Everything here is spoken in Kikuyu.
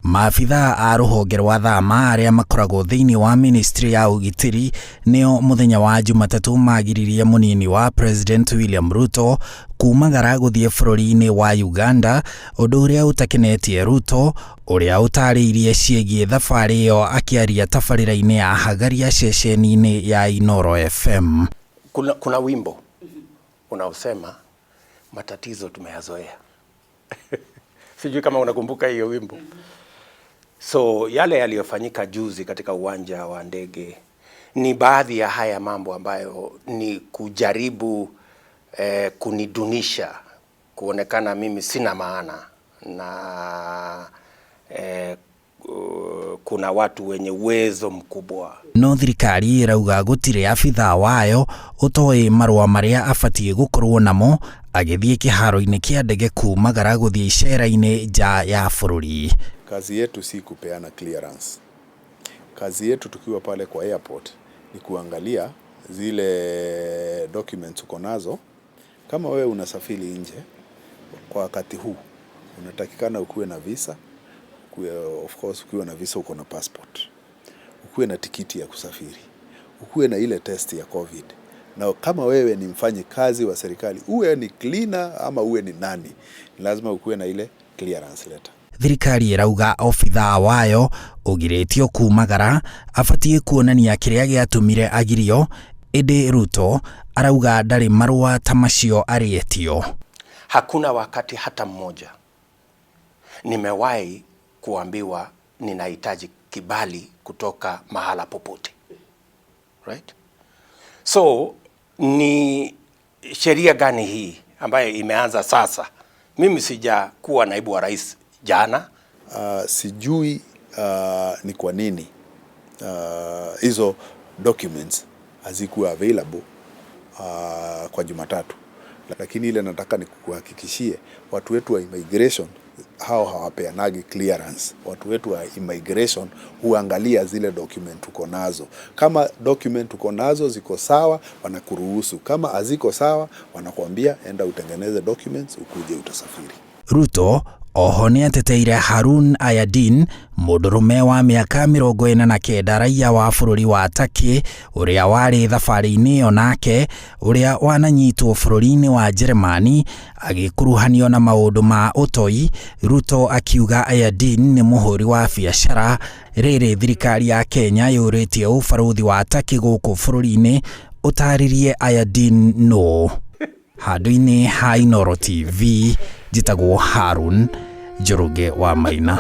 Maabithaa a rũhonge rwa thama arĩa makoragwo thĩinĩ wa ministry ya ũgitĩri nĩo mũthenya wa Jumatatũ magiririe mũnini wa President William Ruto kumagara gũthiĩ bũrũri-inĩ wa Uganda, ũndũ ũrĩa ũtakenetie Ruto, ũrĩa ũtarĩirie ciĩgiĩ thabarĩ ĩyo akĩaria tabarĩra-inĩ ya Hagaria ceceni-inĩ ya Inoro FM. Kuna wimbo unaosema matatizo tumeyazoea. Sijui kama unakumbuka hiyo wimbo. So yale yaliyofanyika juzi katika uwanja wa ndege ni baadhi ya haya mambo ambayo ni kujaribu kunidunisha, kuonekana mimi sina maana na kuna watu wenye uwezo mkubwa. No thirikari ĩrauga gũtirĩ abithaa wayo ũtoĩ marũa marĩa abatiĩ gũkorwo namo agĩthiĩ kĩharo-inĩ kĩa ndege kumagara gũthiĩ icera-inĩ nja ya bũrũri. Kazi yetu si kupeana clearance. Kazi yetu tukiwa pale kwa airport ni kuangalia zile documents uko nazo. Kama wewe unasafiri nje kwa wakati huu, unatakikana ukuwe na visa, ukuwe, of course ukiwa na visa uko na passport, ukuwe na tikiti ya kusafiri, ukuwe na ile test ya COVID. Na kama wewe ni mfanyikazi wa serikali, uwe ni cleaner ama uwe ni nani, lazima ukuwe na ile clearance letter. Thirikari ĩrauga obithaa wayo ũgirĩtio kumagara abatiĩ kuonania kĩrĩa gĩatũmire agirio, ĩndĩ Ruto arauga ndarĩ marũa ta macio arĩetio. Hakuna wakati hata mmoja nimewahi kuambiwa ninahitaji kibali kutoka mahala popote. Right? So ni sheria gani hii ambayo imeanza sasa? Mimi sijakuwa naibu wa rais jana. Sijui ni kwa nini hizo documents hazikuwa available kwa Jumatatu, lakini ile nataka nikuhakikishie watu wetu wa immigration hao hawapeanagi clearance. Watu wetu wa immigration huangalia zile document uko nazo. Kama document uko nazo ziko sawa, wanakuruhusu. Kama haziko sawa, wanakuambia enda utengeneze documents, ukuje utasafiri. Ruto oho nĩ ateteire Harun Ayadin, mũndũrũme wa mĩaka 49, raiya wa bũrũri wa Turkey ũrĩa warĩ thabarĩ-inĩ ĩyo nake, ũrĩa wananyitwo bũrũri-inĩ wa Jeremani agĩkuruhanio na maũndũ ma ũtoi. Ruto akiuga Ayadin nĩ mũhũri wa biacara. Rĩrĩ thirikari ya Kenya yũrĩtie ũbarũthi wa Turkey gũkũ bũrũri-inĩ ũtarĩrie Ayadin nũ. Handũ-inĩ ha Inoro TV, njĩtagwo Harun Njoroge wa Maina.